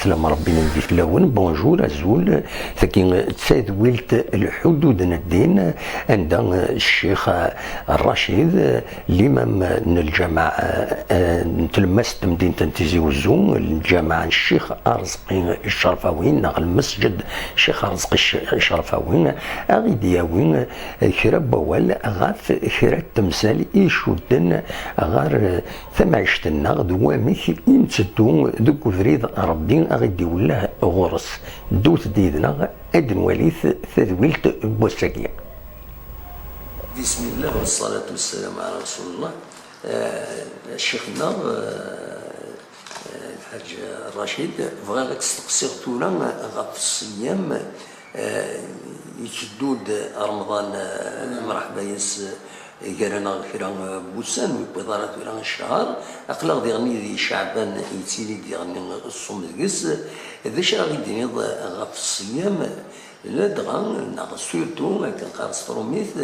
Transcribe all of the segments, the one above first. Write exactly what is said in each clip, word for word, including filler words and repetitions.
Slam Rebbi n di fell-awen, bonjour, azul. Tagi d tadwilt Lḥudud n ddin, anda Ccix Racid, limam n lǧameɛ, eh, n tlemmast n temdint n Tizi Uzzu, lǧameɛ n Ccix Arezqi Ccerfawi, neɣ lmesǧed Ccix Arezqi Cc-, Ccerfawi, a ɣ-id-yawi kra n wawal ɣef kra n temsal icudden ɣer tamɛict-nneɣ d wamek i netteddu deg ubrid n Rebbi a ɣ-id-iwelleh ɣur-s. Ddut-d yid-neɣ ad nwali tadwilt n wass-agi. بسم الله والصلاة والسلام على رسول الله. آه، الشيخ النار، آه، آه، الحاج رشيد، بغيت أستقصيك tura ɣef الصيام. آه، يشدود رمضان، آه، مرحبا يس، آه، gar-aneɣ kra n wussan, ur yewwiḍ ara tura ccehṛ. Aql-aɣ diɣen di Ceɛban, yettili diɣen ṣṣum deg-s. D acu ara ɣ-d-tiniḍ ɣef ṣṣyam, ladɣa, neɣ surtout, akken qqaren s trumit,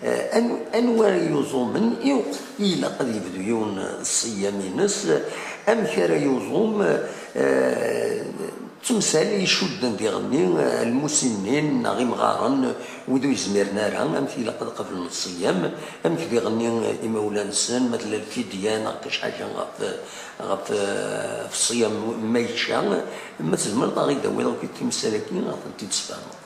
eh, an-, anwa ara yuẓumen, i uqt-, i ilaq ad yebdu yiwen ṣṣyam-ines, amek ara yuẓum, eh, d temsal icudden diɣenni, eh, lmusinin neɣ imɣaren, wid ur yezmiren ara, amek ilaq ad qablen ṣṣyam, amek diɣenni imawlan-nsen, ma tella lfidya neɣ kra ḥaǧa ɣef, ɣef, eh, ɣef ṣṣyam ma yečča, ma tzemreḍ ad ɣ-id-tawiḍ akk timsal-agi, ad tent-id-tesfehmeḍ.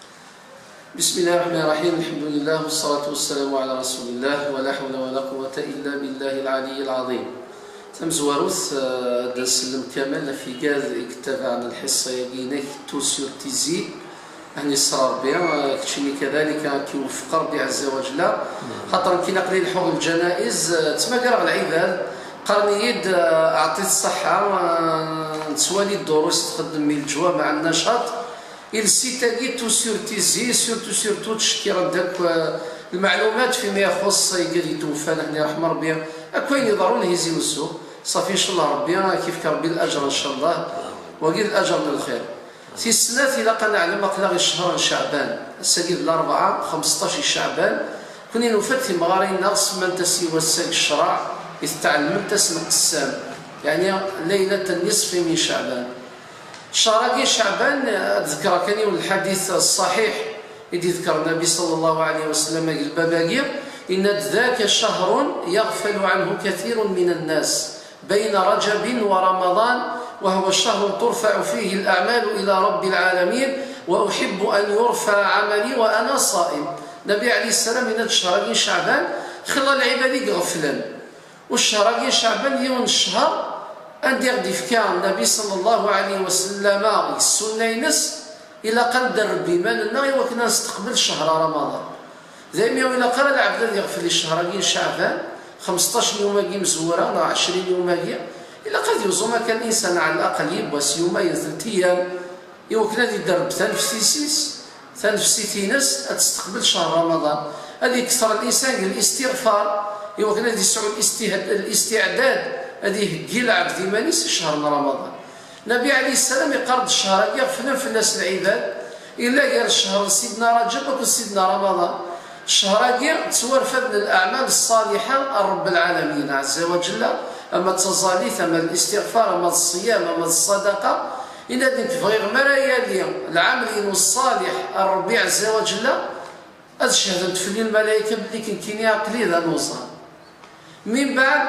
بسم الله الرحمن الرحيم. الحمد لله والصلاة والسلام على رسول الله ولا حول ولا قوة إلا بالله العلي العظيم. Tamezwarut, eh, ad nsellem kamel ɣef igad i yettabaɛen lḥiṣṣa-agi-inek, Tout sur Tizi. Ahni ṣṣer Rebbi, eh, keččini kadalik, eh, ad k-iweffeq Rebbi ɛezza wa ǧella. Xaṭer nekkin aql-i leḥḥuɣ lǧanayiz, eh, ttmagareɣ lɛibad, qqaren-iyi-d, eh, ɛṭi-t ṣṣeḥḥa, eh, nettwali ddurus txeddem i leǧwameɛ n nnacaṭ. I le site-agi Tout sur Tizi, surtout, surtout, ttcekkiren-d akk, eh, lmeɛlumat fi ma ixuṣṣ igad yettweffan, ahni ṛeḥma Rebbi, akk ayen iḍerrun i Tizi Wezzu. Ṣafi, ncallah Rebbi ad k-ifk Rebbi laǧer, ncallah. Wagi d laǧer n lxir. Tis snat, ilaq ad neɛlem aql-aɣ i ccher n Ceɛban. Ass-agi d larebɛa, xemseṭṭac i Ceɛban. Kunni nufa-d timɣarin-nneɣ semmant-as i wass-a deg ccreɛ, i tetɛellemt ass n qessam, yeɛni leylat n nisfi min Ceɛban. Ccher-agi Ceɛban, ad d-ḍekreɣ kan yiwen lḥadit ṣṣaḥiḥ i d-iḍker Nnabi ṣalla Llahu ɛalayhi wa sallam deg lbab-agi, yenna-d: ذاك شهر يغفل عنه كثير من الناس بين رجب ورمضان، وهو شهر ترفع فيه الأعمال إلى رب العالمين، وأحب أن يرفع عملي وأنا صائم. Nnabi ɛalayhi sslam yenna-d ccher-agi n Ceɛban, xilla lɛibad i iɣeflen. U ccher-agi n Ceɛban d yiwen n ccher anda i ɣ-d-ifka Nnabi ṣalla Llahu ɛalayhi wa sallam deg ssunna-ines, ilaq ad nderreb iman-nneɣ i wakken ad nesteqbel ccher Ramaḍan. Daymi ur ilaq ara lɛebd ad iɣfel i ccher-agi n Ceɛban, xemseṭṭac n yum-agi imezwura neɣ ɛecrin yum-agi, ilaq ad yuẓum akka linsan ɛla laqel yiwwas, yumayn, telt ayyam, i wakken ad iderreb tanefsit-is, tanefsit-ines ad testeqbel ccher Ramaḍan, ad ikter linsan deg listiɣfar, i wakken ad yesɛu listihd-, listiɛdad, ad iheggi lɛebd iman-is i ccher n Ramaḍan. Nnabi ɛalayhi sslam iqqar-d ccher-agi ɣeflen fell-as lɛibad, illa gar ccher n Sidna Rajab akked Sidna Ramaḍan. Ccher-agi ttwarfaden leɛmal ṣṣaliḥa ar Rebbi lɛalamin, ɛezza wa ǧella, ama d taẓallit, ama d listiɣfar, ama d ṣṣyam, ama d ṣṣadaqa. Yenna-d: nekk bɣiɣ mi ara yali lɛamel-inu ṣṣaliḥ ar Rebbi ɛezza wa ǧella, ad cehden-d fell-i lmalayka belli nekkini aql-i d anuẓam. Mbeɛd,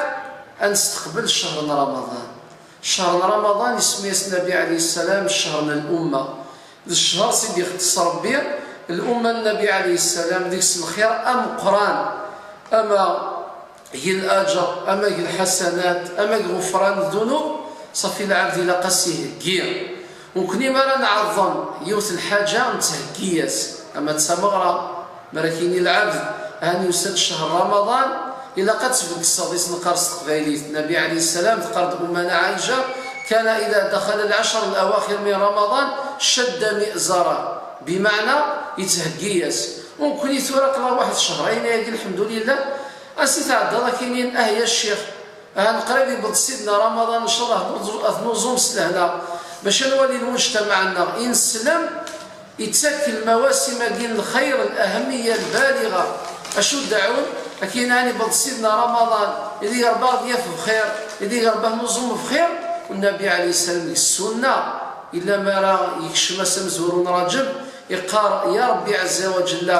ad nesteqbel ccher n Ramaḍan. Ccher n Ramaḍan isemma-yas Nnabi ɛalayhi ssalam ccher n lumma. D ccher s i d-ixeṣṣ Rebbi lumma n Nnabi ɛalayhi ssalam deg-s lxir ameqqran, ama g laǧer, ama g lḥasanat, ama g ɣufran ddunub, ṣafi lɛebd ilaq ad s-iheggi. Nekni mi ara nɛeḍḍem yiwet n lḥaǧa, nettheggi-yas, ama d tameɣra, mi ara k-yini lɛebd: ahan yusa-d ccher Ramaḍan, ilaq ad tbegseḍ, i s-neqqar s teqbaylit. Nnabi ɛalayhi ssalam, teqqar-d ummana Ɛica: كان إذا دخل العشر الأواخر من رمضان شد مئزره، bimeɛna yettheggi-yas. U nekni tura aql-aɣ waḥed ccher-ayen-agi, lḥemdulillah, ansi tɛeddaḍ ad k-inin: ah ya ccix, ahan qrib yewweḍ Sidna Ramaḍan, ncallah ad nuẓum s lehna, bac ad nwali lmujtamaɛ-nneɣ ineslem, ittak lmawasim-agi n lxir lahemmiya lbaliɣa. Acu ddeɛɛun? Ad k-yini: ahan yewweḍ Sidna Ramaḍan, ideg Rebbi ad yaf bxir, ideg Rebbi ad nuẓum bxir. U Nnabi ɛalayhi ssalam deg ssunna, Ila mi ara yekcem ass amezwaru n Rajeb, iqqar: Ya Ṛebbi ɛezza wa ǧella,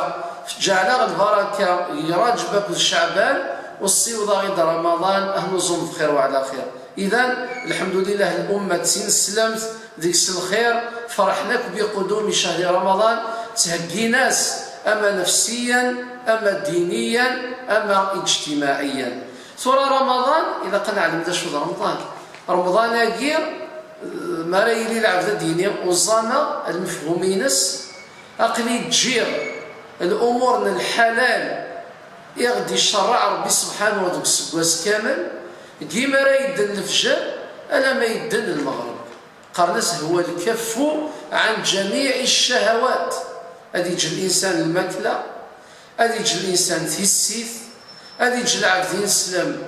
ǧeɛl-aɣ lbaraka deg Rajeb akked Ceɛban, u ssiweḍ-aɣ-id Ramaḍan, ad nuẓum bxir wa ɛla xir. Idan, lḥemdulillah, lumma d tineslemt deg-s lxir, ferḥen akk biqudumi cahri Ramaḍan, ttheggin-as ama nefsiyan, ama diniyan, ama ijtimaɛiyan. Tura Ramaḍan, ilaq ad neɛlem d acu d Ramaḍan. Ramaḍan-agi, eh, mi ara yili lɛebd ad d-yini uẓameɣ lmefhum-ines, aql-i ǧǧiɣ lumuṛ n lḥalal i ɣ-d-icerreɛ Ṛebbi subḥanahu deg useggas kamel, deg imi ara yedden lefjer alamma yedden lmeɣreb. Qqaren-as: هو الكف عن جميع الشهوات. Ad yeǧǧ linsan lmakla, ad yeǧǧ linsan tissit, ad yeǧǧ lɛebd-ines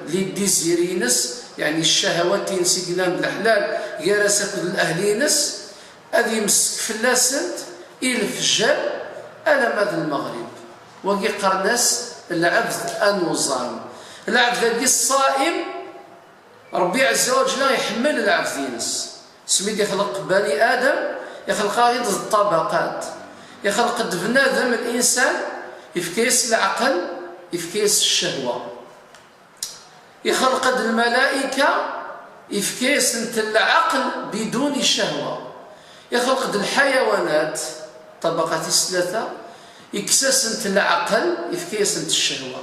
les désirs-ines, yeɛni ccahawat-ines i yellan d leḥlal gar-as akked lehli-ines, ad yemsek fell-asent i lefjer alamma d lmeɣrib. Wagi qqaren-as lɛebd anuẓam. Lɛebd-agi ṣṣaim, Ṛebbi ɛezza wa ǧella iḥemmel lɛebd-ines. Asmi d-ixleq bani Adam, ixleq-aɣ-id d ṭṭabaqat. Ixleq-d bnadem, linsan, ifka-yas leɛqel, ifka-yas ccehwa. Ixleq-d lmalaika, ifka-yasent leɛqel biduni ccehwa. Ixleq-d lḥayawanat, ṭṭabaqat tis tlata, ikkes-asent leɛqel, ifka-yasent ccehwa.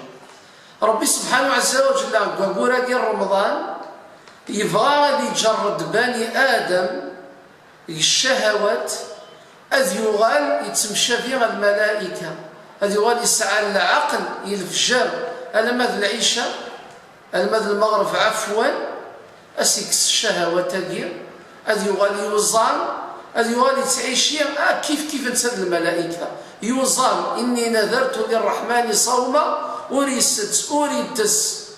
Ṛebbi subḥanahu ɛezza wa ǧella deg waggur-agi n Remḍan yebɣa ad iǧerred bani Adam deg ccahawat, ad yuɣal yettemcabi ar lmalaika, ad yuɣal yesɛa leɛqel i lefjer alamma d lɛica, alamma d lmeɣreb, ɛafwan, ad s-ikkes ccahawat-agi, ad yuɣal yuẓam, ad yuɣal yettɛici, ah, kif kif netta d lmalaika. Yuẓam: إني نذرت للرحمن صوما, ur isett, ur itess,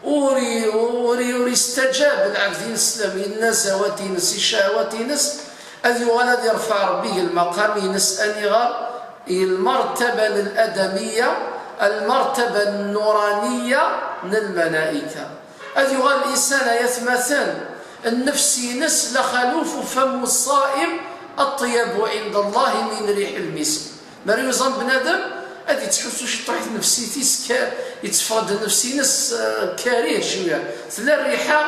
ur i-, ur i-, ur istaǧab lɛebd-ines s lmazawat-ines, i ccahawat-ines, ad yuɣal ad irfeɛ Ṛebbi deg lmaqam-ines, aniɣer? I lmertaba n ladamiya, lmertaba nnuraniya n lmalaika. Ad yuɣal linsan, ay atmaten, nnefs-ines: لخلوف فم الصائم أطيب عند الله من ريح المسك. Mi ara yuẓam bnadem, ad yettḥussu ciṭuḥ i tnefsit-is, ka-, yetteffeɣ-d nnefs-ines, eh, karih cwiya. Tella rriḥa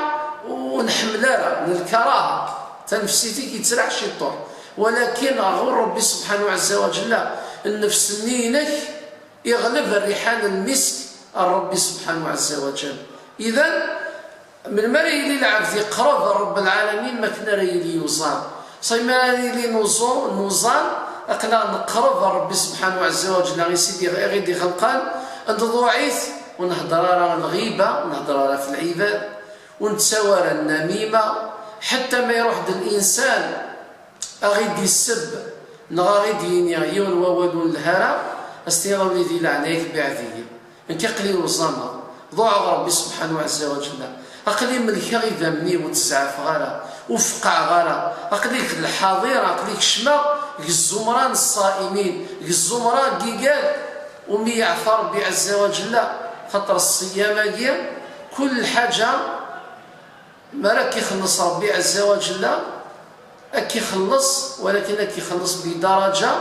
ur nḥemmel ara, n lkaraha. Tanefsit-ik yettraḥ ciṭuḥ. Walakin ɣur Ṛebbi subḥanahu ɛezza wa ǧella, nnefs-nni-inek iɣleb rriḥa n lmisk ar Ṛebbi subḥanahu ɛezza wa ǧella. Idan, melmi ara yili lɛebd iqreb ar Ṛebb lɛalamin? Mi akken ara yili yuẓam. Ṣaymi ara yili nuẓu-, nuẓam, aql-aɣ neqreb ar Ṛebbi subḥanahu ɛezza wa ǧella, i Sidi, i ɣ-id-ixelqen, nḍuɛ-it, ur nhedder ara lɣiba, ur nhedder ara f lɛibad, ur nettawi ara nnamima, ḥetta ma iruḥ-d linsan a ɣ-id-isebb, neɣ a ɣ-id-yini yiwen wawal ur nelha ara, a s-tiniḍ: a wlidi, leɛnaya-k, beɛɛed-iyi. Nekk aql-i uẓameɣ, ḍuɛeɣ Ṛebbi subḥanahu ɛezza wa ǧella. Aql-i melkeɣ idammen-iw, ur ttzeɛfeɣ ara, ur feqqɛeɣ ara. Aql-i deg lḥaḍira, aql-i kecmeɣ deg zzumra n ṣṣa'imin, deg zzumra n yigal, umi yeɛfa Ṛebbi ɛezza wa ǧella. Xaṭer ṣṣiyam-agi, kul lḥaǧa, mi ara k-ixelleṣ Ṛebbi ɛezza wa ǧella, ad k-ixelleṣ, walakin ad k-ixelleṣ bidaraǧa,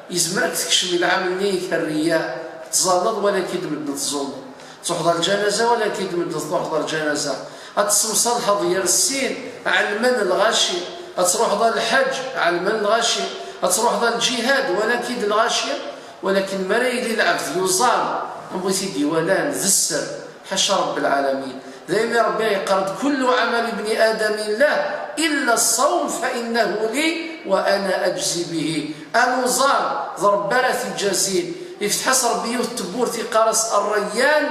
yezmer ad k-tekcem i lɛamel-nni i rriya, tettẓalleḍ walakin d medden tettẓulleḍ, truḥeḍ ar lǧanaza walakin d medden truḥeḍ ar lǧanaza, ad tessemṣalḥeḍ gar sin, ɛelmen lɣaci, ad truḥeḍ ar lḥeǧ, ɛelmen lɣaci, ad truḥeḍ ar lǧihad walakin d lɣaci, walakin mi ara yili lɛebd yuẓam, am wi t-id-iwalan, d sser, ḥaca Ṛebb lɛalamin. Daymi Ṛebbi yeqqar-d: كل عمل ابن آدم له إلا الصوم فإنه لي وأنا أجزي به. Anuẓam d Ṛebbi ara t-iǧazin. Ifteḥ-as Ṛebbi yiwet n tewwurt, iqqar-as Ṛṛayyan,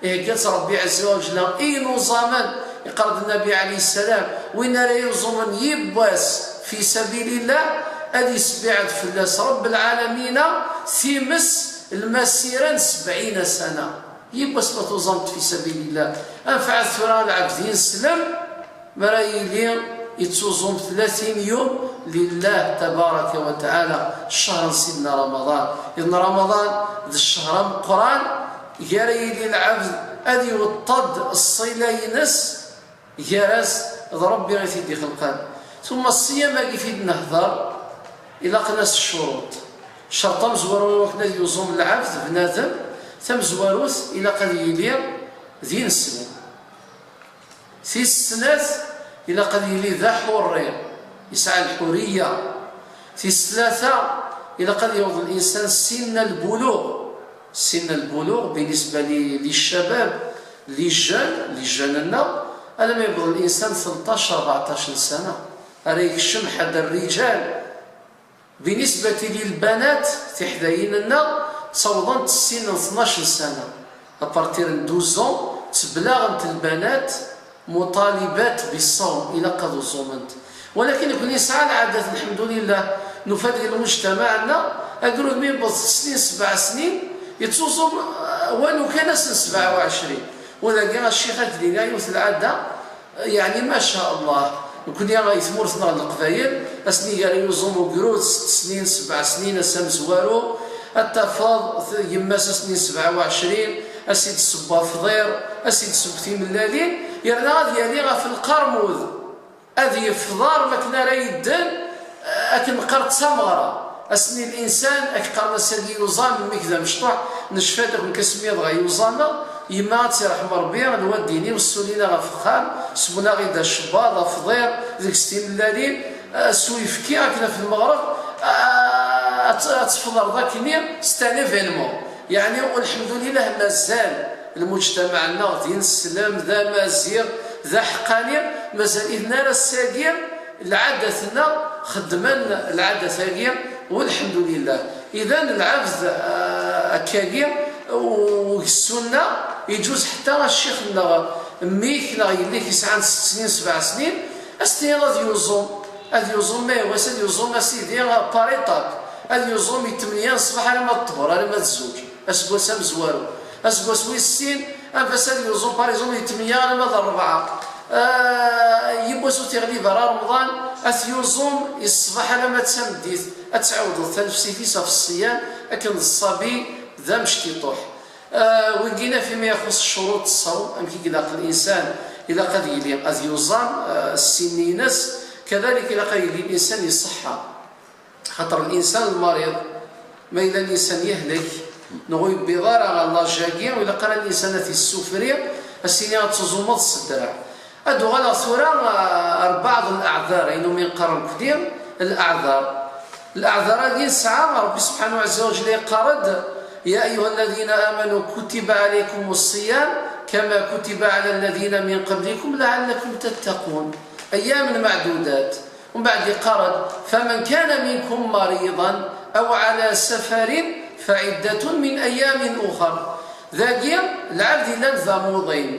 ihegga-tt Ṛebbi ɛezza wa ǧella i inuẓamen. Iqqar-d Nnabi ɛalayhi ssalam: win ara yuẓumen yiwwas fi sabilillah, ad yesbiɛed fell-as Ṛebb lɛalamina times lmasira n sebɛina sana. Yiwwas ma tuẓameḍ fi sabilillah, anfeɛ-it tura lɛebd ineslem, mi ara yili yettuẓum tlatin yum lillah tabaraka wa taɛala, ccehr n Sidna Ramaḍan. Iḍ n Ramaḍan d ccehr ameqqran, gar ara yili lɛebd ad iweṭṭed ṣṣila-ines gar-as d Ṛebbi i t-id-ixelqen. Tumma ṣṣiyam-agi i d-nehder, ilaqen-as ccuruṭ. Ccerṭ amezwaru i wakken ad yuẓum lɛebd, bnadem, tamezwarut, ilaq ad yili d ineslem. Tis snat, ilaq ad yili d aḥurri, yesɛa lḥuriya. Tis tlata, ilaq ad yaweḍ linsan sinna lbuluɣ. Sinna lbuluɣ, binisba li, li ccabab, li jjan, li jjan-nneɣ, alamma yewweḍ linsan tleṭṭac, rbeɛṭac n sana. Ara yekcem ḥedd rriǧal. Binisbati li lbanat, tiḥdayin-nneɣ, ttawḍent sin n tnac n sana. Apartir n douze ans, tteblaɣent lbanat muṭalibat biṣṣawm, ilaq ad uẓument. Walakin nekni nesɛa lɛadat, lḥemdulillah, nufa deg lmujtamaɛ-nneɣ, agrud mi yewweḍ sett snin, sebɛ snin, yettuẓum, eh, walu kan ass n sebɛa u ɛecrin. Wala-gi a ccix, ad k-d-iniɣ yiwet lɛada, yeɛni, ma ca Allah, nekni i tmurt-nneɣ n Leqbayel, ass-nni gar yuẓum ugrud, sett snin, sebɛ snin, ass amezwaru, ad tafeḍ t-, yemma-s ass-nni sebɛa u ɛecrin, ad s-id-tesseww afḍir, ad s-id-tesseww timellalin, yerna ad yali ɣef lqermud, ad yefḍer makken ara yedden, akken neqqar d tameɣra. Ass-nni linsan, ad k-qqaren ass-agi yuẓam, mmi-k d amecṭuḥ, necfa-d akk nekk asmi dɣa yuẓameɣ, yemma ad tt-irḥem Rebbi, lwaldin-iw ssulin-aɣ ɣef uxxam, sewwen-aɣ-id acebbaḍ, afḍir, deg-s timellalin, s uyefki akken ɣef lmeɣreb, ad t-, ad tefḍreḍ akkenni, c'est un événement. Yeɛni, ulḥemdulillah, mazal lmujtamaɛ-nneɣ d ineslem, d amaziɣ, d aḥeqqani, mazal-iten ar ass-agi, lɛadat-nneɣ xeddmen lɛadat-agi, walḥemdulillah. Idan lɛebd, ah, akkagi, u-, ugessu-nneɣ, iǧuz ḥetta a ccix-nneɣ, mmi-k neɣ yelli-k yesɛan sett snin, sebɛ snin, ad s-tiniḍ ad yuẓum. Ad yuẓum, ma ihwa-s ad yuẓum, a sidi, par étapes. Ad yuẓum i tmenya n ṣṣbeḥ alamma d ṭṭhur, alamma d zzuǧ. Aseggas amezwaru. Aseggas wis sin, anef-as ad yuẓum, par exemple, i tmenya alamma d rebɛa. Ah, yiwwas ur t-iɣlib ara Remḍan, ad t-yuẓum i ṣṣbeḥ alamma d tameddit. Ad tɛawdeḍ tanefsit-is ɣef ṣṣiyam, akken d ṣṣabi d amectiṭuḥ. Ah, wigi naf imi ixuṣ ccuruṭ n ṣṣawm, amek i ilaq linsan, ilaq ad yili, ad yuẓam, ah, ssin-ines, kadalik ilaq ad yili linsan iṣeḥḥa. Xaṭer linsan lmariḍ, ma yella linsan yehlek, neɣ ur yewwiḍ ara ɣer laj-agi, ur ilaq ara linsan ad t-issufri, ad s-yini ad tuẓumeḍ s ddreɛ. Ad uɣaleɣ tura, ah, ar baɛḍ n leɛdar, ayen umi neqqar nekni leɛdar. Leɛdar-agi nesɛa, Ṛebbi subḥanahu wa ɛezza wa jalla yeqqar-d: يا أيها الذين آمنوا كتب عليكم الصيام كما كتب على الذين من قبلكم لعلكم تتقون. أياما معدودات. Umbeɛd yeqqar-d: فمن كان منكم مريضا أو على سفر فعدة من أيام أخر. Dagi, lɛebd yellan d amuḍin,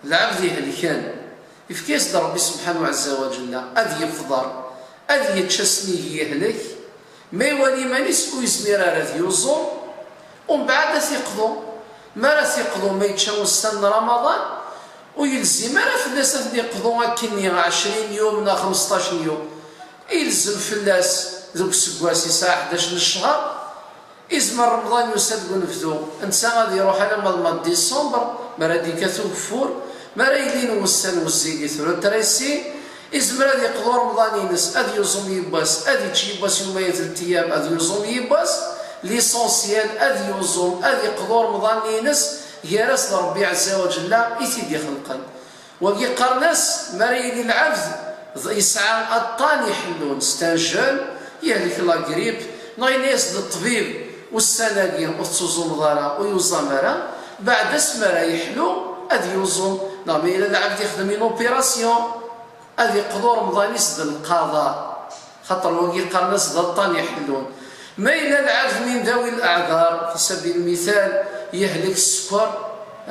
lɛebd ihelken, yefka-yas-d Ṛebbi subḥanahu wa ɛezza wa jalla ad yefḍer, ad yečč asmi i yehlek, ma iwala iman-is ur yezmir ara ad yuẓum, umbeɛd ad t-iqḍu. Mi ara t-iqḍu, ma yečča ussan n Ramaḍan, ur yelzim ara fell-as ad ten-iqḍu akkenni ɛecrin yum neɣ xemseṭṭac n yum. Ilzem fell-as deg useggas yesɛa ḥdac n ccher, izmer Remḍan yusa deg unebdu, netta ad iruḥ alamma d mois de décembre, mi ara d-yekkat ugeffur, mi ara yilin wussan wezzigit, retréci, izmer ad iqḍu Remḍan-ines, ad yuẓum yiwwas, ad yečč yiwwas, yuma yetlettiyam, ad yuẓum yiwwas, l'essentiel ad yuẓum, ad iqḍu Remḍan-ines, gar-as d Ṛebbi ɛezza wa jalla i t-id-ixelqen. Wagi qqaren-as, mi ara yili lɛebd d-, yesɛa aṭṭan iḥellun, c'est un jeune, yehlek la grippe, neɣ yenna-yas-d ṭṭbib, ussan-agi ur tettuẓumeḍ ara, ur yuẓam ara, beɛd asmi ara yeḥlu, ad yuẓum, neɣ ma yella lɛebd ixdem une opération, ad iqḍu Remḍan-is d lqaḍa. Xaṭer wagi qqaren-as d aṭṭan iḥellun. Ma yella lɛebd min dawi leɛdar, fi sabil lmital, yehlek sskeṛ,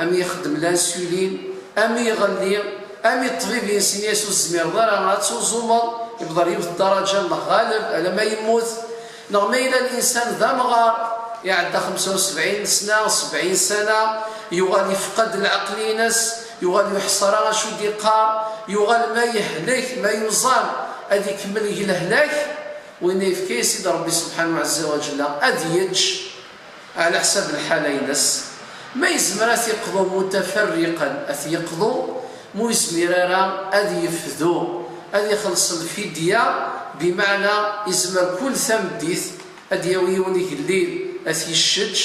am ixeddem l'insuline, am iɣelli, am i ṭṭbib yensen-as ur tezmireḍ ara ad tuẓumeḍ, yebḍer yiwet ddaraǧa n lɣaleb, alamma yemmut. Neɣ ma yella linsan d amɣar, iɛedda xemsa u sebɛin sna, sebɛin sana, yuɣal yefqed lɛeql-ines, yuɣal ur iḥṣa ara acu i d-iqqar, yuɣal ma yehlek, ma yuẓam, ad ikemmel deg lehlak, winna yefka-yas-id Ṛebbi subḥanahu ɛezza wa jalla ad yečč ɛla ḥsab lḥala-ines. Ma yezmer ad t-iqḍu mutafarriqan, ad t-yeqḍu, ma ur yezmir ara ad yefdu, Ad ixelleṣ lfidya, bimeɛna izmer kul tameddit ad d-yawi yiwen igellil, ad t-yessečč,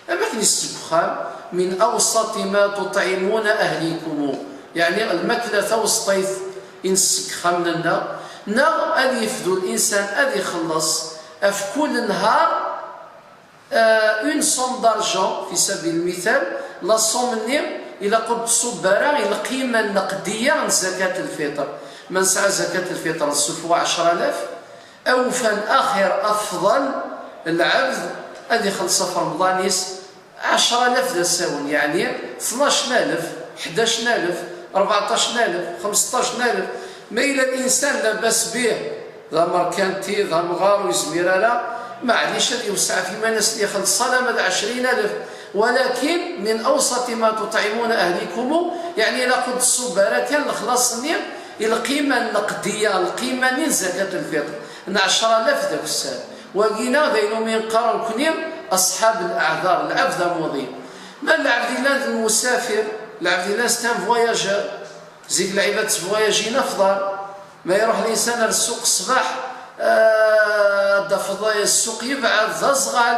am akken yessečč deg uxxam, min awsati ma tuṭɛimuna ahlikum, yeɛni lmakla tawesṭit i nsett deg ixxamen-nneɣ, neɣ ad yefdu linsan ad ixelleṣ ɣef kul nnhar, Euh, une somme d'argent, fi sabil lmital, la somme-nni ilaq ur d-tṣubb ara i lqima nneqdiya n zakat lfitr. Ma nesɛa zakat lfitr nessufeɣ ɛecra alaf, awfan axir afḍal, lɛebd ad ixelleṣ ɣef Remḍan-is ɛecra alaf d asawen, yeɛni tnac alaf, ḥdac alaf, rbeɛṭac alaf, xemseṭṭac alaf. Ma yella linsan labas bih, d amerkanti, d amɣar, ur yezmir ara, maɛlic ad yewseɛ ɣef yiman-is ad ixelleṣ alamma d ɛecrin alaf. Walakin min awsati ma tuṭɛimuna ahlikum, yeɛni ilaq ur d-tṣubb ara kan lexlaṣ-nni i lqima nneqdiya, lqima-nni n zakat lfitr, n ɛecra alaf d akessar. Wagina d ayen umi qqaren nekni aṣḥab leɛdar, lɛebd amuḍin. Ma lɛebd yellan d lmusafir, lɛebd yellan c'est un voyageur, zik lɛibad ttvoyajin afḍal. Ma iruḥ linsan ar ssuq ṣṣbeḥ, ah, ad d-tafeḍ ssuq yebɛed, d aẓɣal.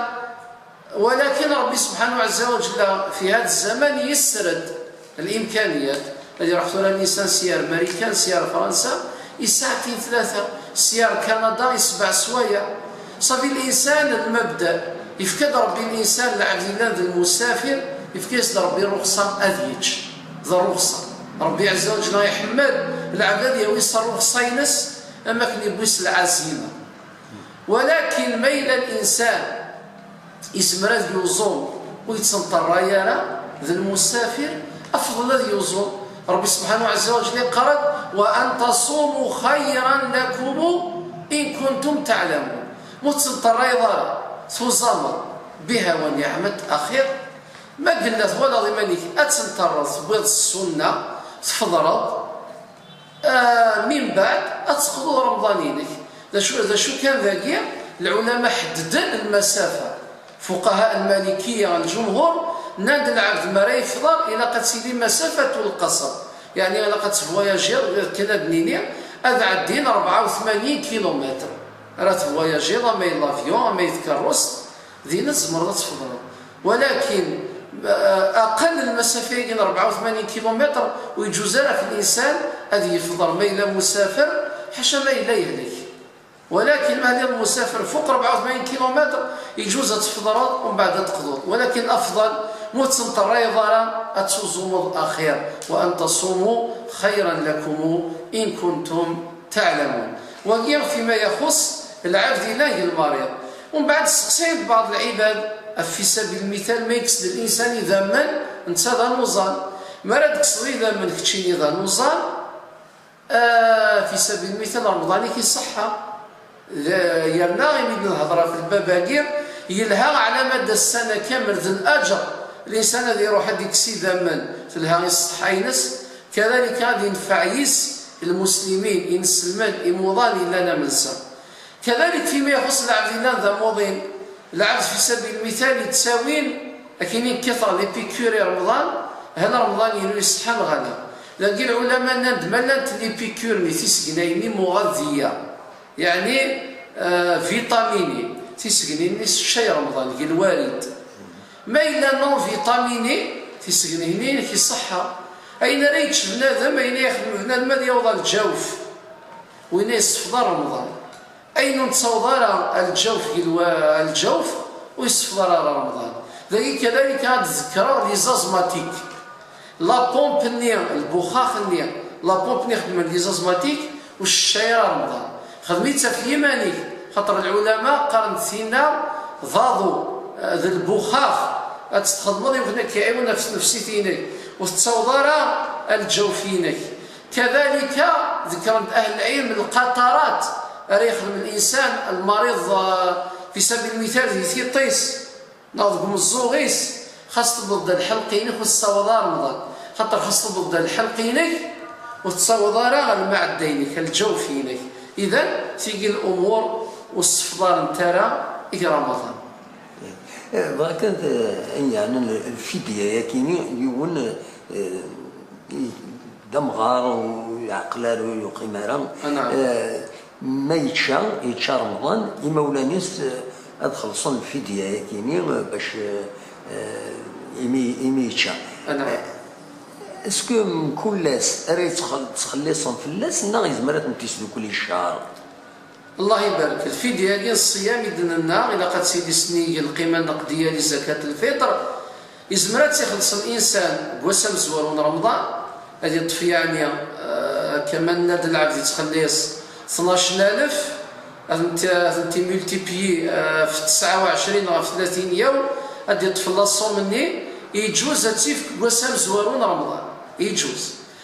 Walakin Ṛebbi subḥanahu ɛezza wa ǧella fi hada zzaman yesser-d limkaniyat. Ad iruḥ tura linsan sya ar Marikan, sya ar Fransa, yesɛa akken tlata, sya ar Kanada, yesbeɛ swayeɛ. Ṣafi linsan, lmabda, yefka-d Ṛebbi linsan, lɛebd yellan d lmusafir, yefka-yas-d Ṛebbi ṛṛuxṣa ad yečč. D ṛṛuxṣa. Ṛebbi ɛezza wa ǧella iḥemmel lɛebd ad yawi s ṛṛuxṣa-ines, am akken yewwi s lɛazima. Walakin ma yella linsan izmer ad yuẓum ur yettenṭerray ara, d lmusafir, afḍel ad yuẓum. Ṛebbi subḥanahu ɛezza wa ǧella iqqar-d: "Wa an tasumu xayran lakum in kuntum taɛlamun." Ma ur tettenṭerrayeḍ ara, tuẓameḍ, biha wa niɛmat, axir. Ma yella twalaḍ iman-ik ad tenṭerreḍ, tewwiḍ ssunna, tfeḍreḍ, Ah, min baɛd, ad teqḍuḍ Remḍan-inek. D acu, d acu kan dagi, lɛulama ḥeddden lmasafa. Fuqaha lmalikiya, lǧumhur, nnan-d lɛebd mi ara yefḍer, ilaq ad tili masafat lqasr. Yeɛni, ilaq ad tevwayajiḍ, kan ad d-nini, ad ɛeddin rebɛa u tmanyin kilumitr. Ara tevwayajiḍ, ama i l'avion, ama i tkerrust, Din tzemreḍ ad tfeḍreḍ. Walakin, eh, aqal lmasafa-agi n rebɛa u tmanyin kilumitr, ur yeǧuz ara ɣef linsan ad yefḍer ma yella musafir, ḥaca ma yella yehlek. Walakin ma yella musafir fuq rebɛa u tmanyin kilumitr, yeǧuz ad tfeḍreḍ, umbeɛd ad teqḍuḍ. Walakin afḍal, ma ur tettenṭerrayeḍ ara, ad tuẓumeḍ axir. Wa an tasumu xayran lakum in kuntum taɛlamun. Wagi fima yaxus lɛebd ilan g lmariḍ. Umbeɛd sseqsayen-d beɛḍ lɛibad, ɣef fi sabil lmital, ma yekkes-d linsan idammen, netta d anuẓan. Mi ara d-tekkseḍ idammen keččini d anuẓan, ah, fi sabil lmital, Remḍan-ik iṣeḥḥa. D-, yerna imi d-nehder ɣef lbab-agi, yelha ɛlamma d ass-a kamel d laǧer, linsan ad iruḥ ad d-ikkes idammen, telha i ṣṣeḥḥa-ines, kadalika ad yenfeɛ yis lmuslimin, inselmen, imuḍan yellan am netta. Kadalik fima ixuṣ lɛebd yellan d amuḍin, lɛebd fi sabil lmital yettawin, akken i nekkat ɣer l'épicure i Remḍan, hal Remḍan-inu iṣeḥḥa neɣ ala. Dagi lɛulama nnan-d ma llant l'épicure-nni, tisegnayin-nni muɣadiya, yeɛni, eh, vitamini, tisegnin-nni s ccay Remḍan, g lwarid. Ma yella non vitamini, tisegnin-nni inek iṣeḥḥa. Ayen ara yečč bnadem, ayen ara yexdem bnadem ad yaweḍ ar lǧawf. Winna yessefḍer Remḍan. Ayen ur nettaweḍ ara ar lǧawf, g lwa-, ar lǧawf, ur yessefḍer ara Remḍan. Dagi kadalik ad d-ḍekkreɣ les asthmatiques. La pompe-nni, lbuxax-nni, la pompe-nni xedmen les asthmatiques, ur teččay ara Remḍan. Xdem-itt ɣef yiman-ik, xaṭer lɛulama qqaren-d tinna d aḍu, eh, d lbuxax, ad tt-txedmeḍ i wakken ad k-iɛiwen ɣef tnefsit-inek, ur tettaweḍ ara ar lǧawf-inek. Kadalika, ḍekkren-d ahl lɛilm lqatarat ara yexdem linsan, lmariḍ, eh, fi sabil lmital di tiṭ-is, neɣ deg umeẓẓuɣ-is, xas tewweḍ-d ar lḥelq-inek ur tessaweḍ ara Remḍan, xaṭer xas tewweḍ-d ar lḥelq-inek ur tessaweḍ ara ar lmaɛedda-inek, ar lǧawf-inek. Idan, tigi lumuṛ ur ssefḍarent ara i Remḍan. Eh, bɣiɣ kan, eh, ayen yeɛnan lfidya-yagi-ni, yiwen, eh, d amɣar, Yeɛqel ara ur yuqim ara. Ah, naɛam. Eh, ma yečča, yečča Remḍan, imawlan-is, eh, ad xellṣen lfidya-agi-nni, eh, bac, eh, eh, imi, imi yečča. Ah, naɛam. Eh, est-ce que mkul ass ara yettxel-, ttxelliṣen fell-as, neɣ yezmer ad tent-yesdukkel i ccher? Allah ibarek. Lfidya-agi n ṣṣiyam i d-nenna, ilaq ad tili s nnig lqima nneqdiya li zakat lfitr. Yezmer ad tt-ixelleṣ linsan deg wass amezwaru n Remḍan, ad yeṭṭef, yeɛni, eh, akka ma nenna-d lɛebd yettxelliṣ tnac n alef, ad tent-, ad tent-imultipliyi, eh, f tesɛa u ɛecrin ɣef tlatin yawm, ad yeṭṭef la somme-nni, yeǧǧuz ad tt-ifk deg wass amezwaru n Remḍan. Yeǧǧuz.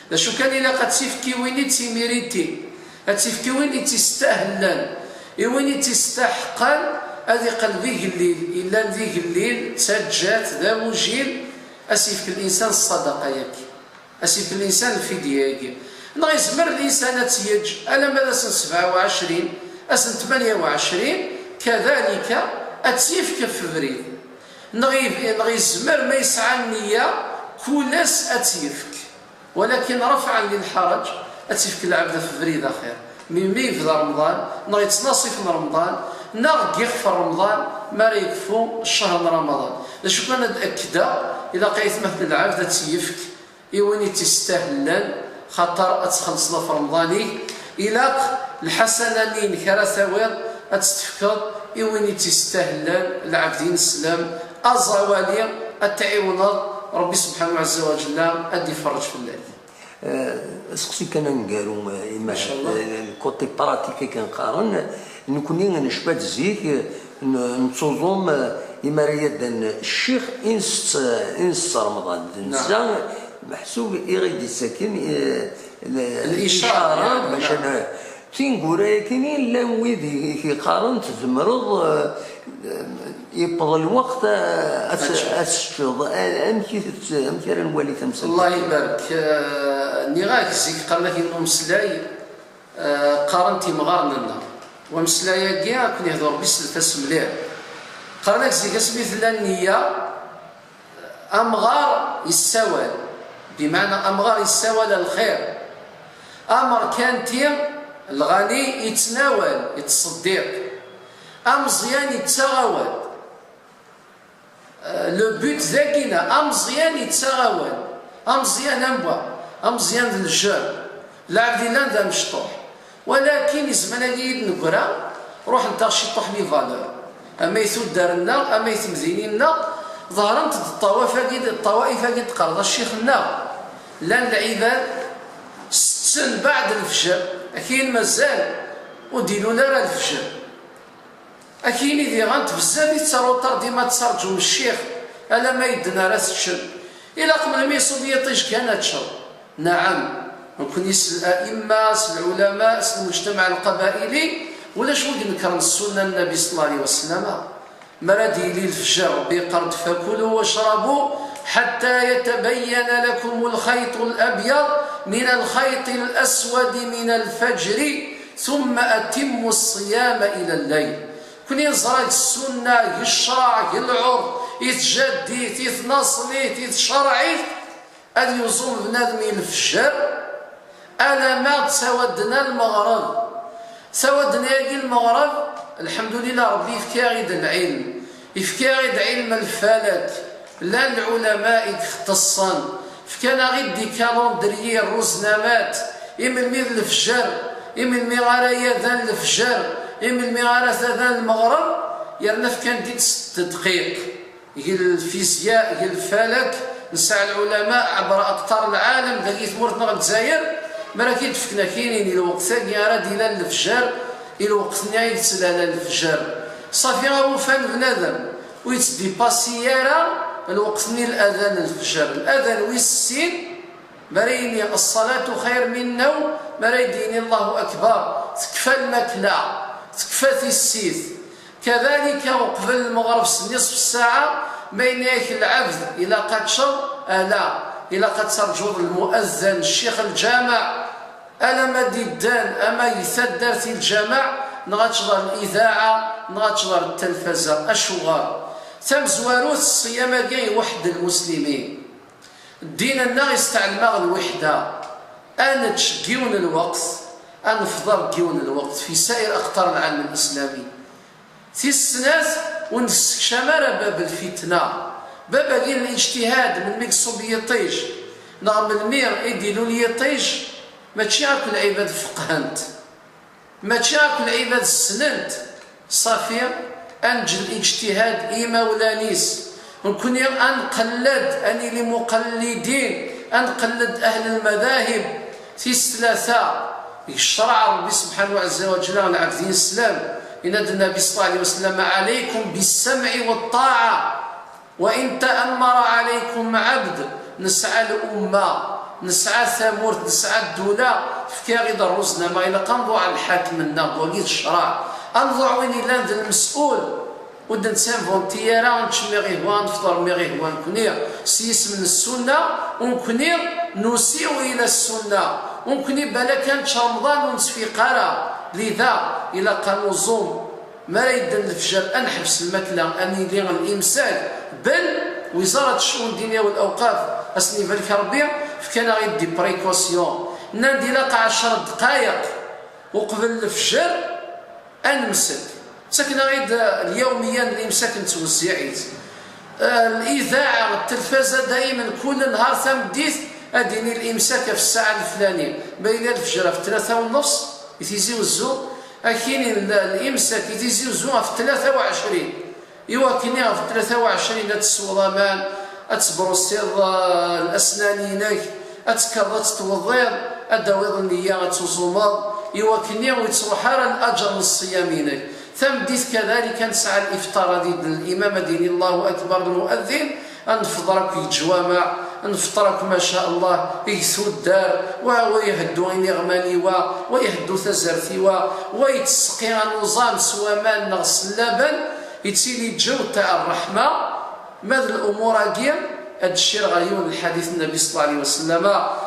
D acu kan, ilaq ad tt-ifk i win i tt-imiritin, ad tt-ifk i win i tt-istahlen, i win i tt-istaḥqen ad iqqel d igellil, illan d igellil, d taǧǧat, d agujil, ad s-ifk linsan ṣṣadaqa-yagi, ad s-ifk linsan lfidya-yagi. Neɣ yezmer linsan ad tt-yeǧǧ alamma d ass n sebɛa u ɛecrin, ass n tmanya u ɛecrin, kadalika ad tt-yefk ɣef ubrid. Neɣ yeb-, neɣ yezmer ma yesɛa nniya kul ass ad tt-yefk. Walakin rafɛan lil ḥaraǧ, ad tt-ifk lɛebd ɣef ubrid axir. Mi, mi yebda Remḍan, neɣ yettnaṣif n Remḍan, neɣ deg yixef n Remḍan, mi ara yekfu ccehr n Ramaḍan. D acu kan ad d-akkdeɣ, ilaq aytma-t n lɛebd ad tt-yefk i win i tt-istahlen, xaṭer ad txellṣeḍ ɣef Remḍan-ik, ilaq lḥasana-nni-inek ara tawiḍ ad tt-tefkeḍ i win i tt-istahlen, lɛebd ineslem, aẓawali, ad t-tɛiwneḍ, Rebbi subḥanahu ɛezza wa ǧella ad d-iferreǧ fell-ak. Eh, aseqsi kan aneggaru, eh, ima-, Macallah. Eh, le côté pratique akken qqaren, nekni necba-d zik, eh, n-, nettuẓum, eh, imi ara yaddan ccix i nsett, i nsett Remḍan. D Naam. Netta meḥsub i ɣ-id-yettaken, eh, le-, Licara, licara, naam. Bac ad n-, Tineggura-agi-nni llan wid i, i k-yeqqaren tzemreḍ, eh, yewweḍ lweqt, eh, ad t-, Ad teččeḍ. Ad teččeḍ. Eh, amek i tett-, amek ara nwali tamsalt? Allah ibarek. Eh, nniɣ-ak zik qqaren-ak yiwen umeslay, eh, qqaren-t imɣaren-nneɣ. Wameslay-agi ad ken-yehdu Rebbi s lfas mliḥ. Qqaren-ak zik asmi tella nniya, amɣar yessawal, bimeɛna amɣar yessawal ar lxir. Amerkanti, lɣani, yettnawal, yettṣeddiq. Ameẓyan yettaɣ awal. Euh, le but dagi-na, ameẓyan yettaɣ awal. Ameẓyan am wa, ameẓyan d lǧer. Lɛebd yellan d amecṭuḥ. Walakin izman-agi i d-neggra, ruḥent-aɣ ciṭuḥ les valeurs. Ama i tuddar-nneɣ, ama i temdinin-nneɣ, ḍehrent-d ṭṭawaf-agi, ṭṭawaif-agi d-qqareḍ a ccix-nneɣ. Llan lɛibad setten baɛd lefjer, akin mazal ur d-ilul ara lefjer. Akin i diɣent bezzaf i tettaruḍ dima tettarǧum ccix alamma yedden ara teččem. Ilaq melmi iṣubb yiṭij kan ad teččeḍ. Naɛam, nekkni s la'imma, s lɛulama, s lmujtamaɛ lqabaili, ulac wi inekren ssunna n Nnabi ṣella Llahu ɛalayhi wa sellama. Mi ara d-yili lefjer, Rebbi yeqqar-d, فكلوا واشربوا حتى يتبين لكم الخيط الأبيض من الخيط الأسود من الفجر ثم أتموا الصيام إلى الليل. Nekkni neẓra deg ssunna, deg ccreɛ, deg lɛurf, i tjaddit, i tnaṣlit, i tcerɛit, ad yuẓum bnadem i lefjer, alamma d tawaddna n lmeɣreb. Tawaddna-agi n lmeɣreb, lḥemdulillah, Rebbi yefka-aɣ-id lɛilm, yefka-aɣ-id ɛilm lfalak, llan lɛulama i ixeṭṭeṣen, fkan-aɣ-id di calendrier rruznamat, i melmi d lefjer, i melmi ara yadan lefjer, i melmi ara tadan lmeɣreb, yerna fkan-d-id s tedqiq. Deg lfizya, deg lfalak, nesɛa lɛulama ɛebra aqṭar lɛalem, dagi tmurt-nneɣ Lezzayer, mi ara k-id-fken akinin i lweqt-agi ara d-ilan lefjer, i lweqt-nni ay yettlala lefjer. Ṣafi awufan bnadem, ur yettdipasi ara lweqt-nni n ladan n lefjer. Ladan wis sin, Mi ara yini, الصلاة خير من النوم, mi ara d-yini Allahu Akbar, tekfa lmakla, tekfa tissit. Kadalika, uqbel lmeɣreb s nisf ssaɛa, ma yenna-yak lɛebd, ilaq ad teččeḍ, ala, ilaq ad terǧuḍ lmuazzan, ccix lǧameɛ, alamma d-iddan, ama deg taddart i lǧameɛ, neɣ ad teččeḍ ar lidaɛa, neɣ ad teččeḍ ar ttelfaza. Acuɣer? Tamezwarut, ṣṣyam-agi iweḥḥed lmuslimin. Ddin-nneɣ yesteɛlem-aɣ lwiḥda. ad nečč deg yiwen n lweqt, ad nefḍer deg yiwen n lweqt fi sair aqṭar lɛalem lislami. Tis snat, ur nessekcam ara bab lfitna. Bab-agi n lijtihad, melmi yeṣub yiṭij, neɣ melmi i d-ilul yiṭij, mačči akk lɛibad feqhent. Mačči akk lɛibad ssnent. Ṣafi, ad neǧǧ lijtihad i imawlan-is. Nekni ad nqelled, ad nili muqellidin, ad nqelled ahl lmadahib. Tis tlata, deg ccreɛ n Rebbi subḥanahu ɛezza wa ǧella, lɛebd ineslam, yenna-d Nnabi ṣalla Llahu ɛalayhi wa sallam: "Ɛalaykum bis-samɛi wa ṭṭaɛa." Wa in ta'ammara ɛalaykum ɛabd, nesɛa lumma, nesɛa tamurt, nesɛa ddula, tefka-aɣ-id rruznama, ilaq ad nḍuɛ lḥakem-nneɣ, wagi d ccreɛ, ad nḍuɛ win yellan d lmes'ul, ur d-nettinventi ara, ad nečč mi ɣ-ihwa, ad nefḍer mi ɣ-ihwa nekni, s yisem n ssunna, u nekni nusiw ila ssunna, u nekni balak ad nečč Remḍan ur nettfiq ara, lida ilaq ad nuẓum. Mi ara yedden lefjer, ad neḥbes lmakla, ad nili limsak, bel wizara n ccun ddiniya u lawqaf, ad sen-ibarek Rebbi, fkan-aɣ-id des précautions. Nnan-d ilaq ɛecra ddqayeq uqbel lefjer ad nemsek. Ttaken-aɣ-id lyawmiya n limsak nettwezziɛ-it. Eh, lidaɛa, telfaza, daymen kul nhar tameddit ad d-tini limsak ɣef ssaɛa leflani, ma yella lefjer ɣef tlata u nnefṣ i Tizi Wezzu, Akkin n limsak i Tizi Wezzu ɣef tlata u ɛecrin, iwakken ɣef tlata u ɛecrin ad tesweḍ aman, ad tebrusiḍ, eh, lasnan-inek, ad tekkeḍ ad tettweḍḍiḍ, ad d-tawiḍ nniya ad tuẓumeḍ, iwakken ur yettruḥ ara laǧer n ṣṣyam-inek. Tameddit kadalik ad nesɛa lifṭar, ad d-yedden limam ad d-yini Allahu akbar lmuaddin, ad nefḍer akk deg leǧwameɛ, ad nefṭer akk, ma sha Allah, deg tuddar, wa, wa iheddu iniɣman-iw, wa iheddu tazart-iw, wa yettseqqi anuẓam s waman neɣ s llaban, yettili ǧew taaɛ ṛṛeḥma. Ma d lumuṛ-agi, ad d-ccireɣ ɣer yiwen n lḥadit n Nnabi ṣalla Llahu ɛalayhi wa sallam,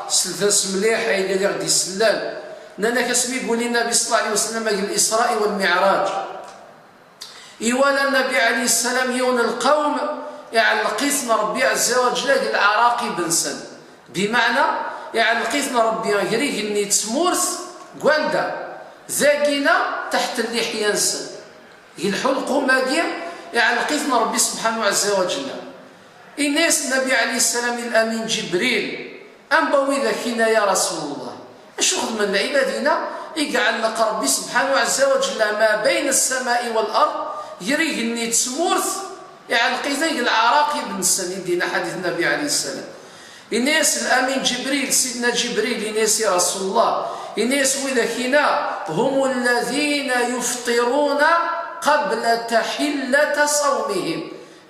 sellet-as mliḥ a yella i ɣ-d-isellan. Nnan-ak asmi yuli Nnabi ṣalla Llahu ɛalayhi wa sallam deg Lisra'i wal Miɛraǧ. Iwala Nnabi ɛalayhi ssalam yiwen n lqawm, iɛelleq-iten Rebbi ɛezza wa ǧella deg lɛaraqib-nsen. Bimeɛna, iɛelleq-iten Rebbi ger igenni n tmurt, deg wanda? Dagina, taḥt lliḥya-nsen. Deg lḥulqum-agi, iɛelleq-iten Rebbi subḥanahu ɛezza wa ǧella. Inna-yas Nnabi ɛalayhi ssalam i Lamin Ǧibril: Anwa widak-inna, ya Rasul Llah? Acu xedmen lɛibad-inna i iɛelleq Rebbi subḥanahu ɛezza wa ǧella ma bayna ssama'i wal ard, ger igenni d tmurt, iɛelleq-iten deg lɛaraqib-nsen, i d-yenna ḥadit Nnabi ɛalayhi ssalam. Inna-yas Lamin Ǧibril, Sidna Ǧibril, inna-yas i Rasul Llah, inna-yas: Widak-inna, هم الذين يفطرون قبل تحلة صومهم.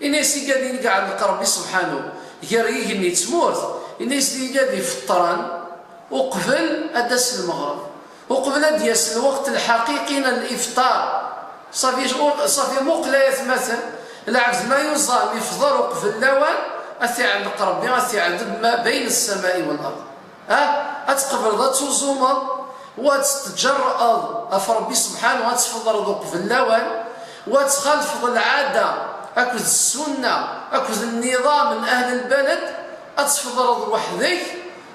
Ini-as igad i iɛelleq Rebbi subḥanu, gar yigenni d tmurt, ini-as d igad ifeṭṭren uqbel ad d-tas lmeɣreb, uqbel ad d-yas lweqt lḥaqiqi n lifṭar. Ṣafi, ṣafi muqel ay atmaten, lɛebd ma yuẓam ifḍer uqbel lawan, ad t-iɛelleq Rebbi, ad t-iɛeded ma bayn ssama'i wal ard. Ha? Ad tqebleḍ ad tuẓumeḍ, wa ad tettǧerr'eḍ ɣef Rebbi subḥanu, ad tfeḍreḍ uqbel lawan, wa ad txalfeḍ lɛada akked ssunna akked nniḍam n ahl lbalad, ad tfeḍreḍ weḥd-k,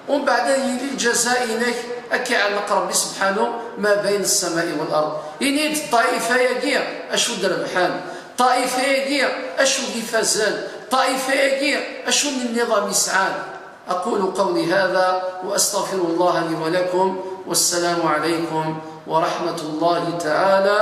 umbeɛd ad yili lǧaza-inek, ad k-iɛelleq Rebbi subḥanu ma bayn ssama'i wal ard. Ini-d, ṭṭa'ifa-agi acu d-rebḥen, ṭṭa'ifa-agi acu d-ifazen, ṭṭa'ifa-agi acu n nniḍam i sɛan. أقول قولي هذا وأستغفر الله لي ولكم، والسلام عليكم ورحمة الله تعالى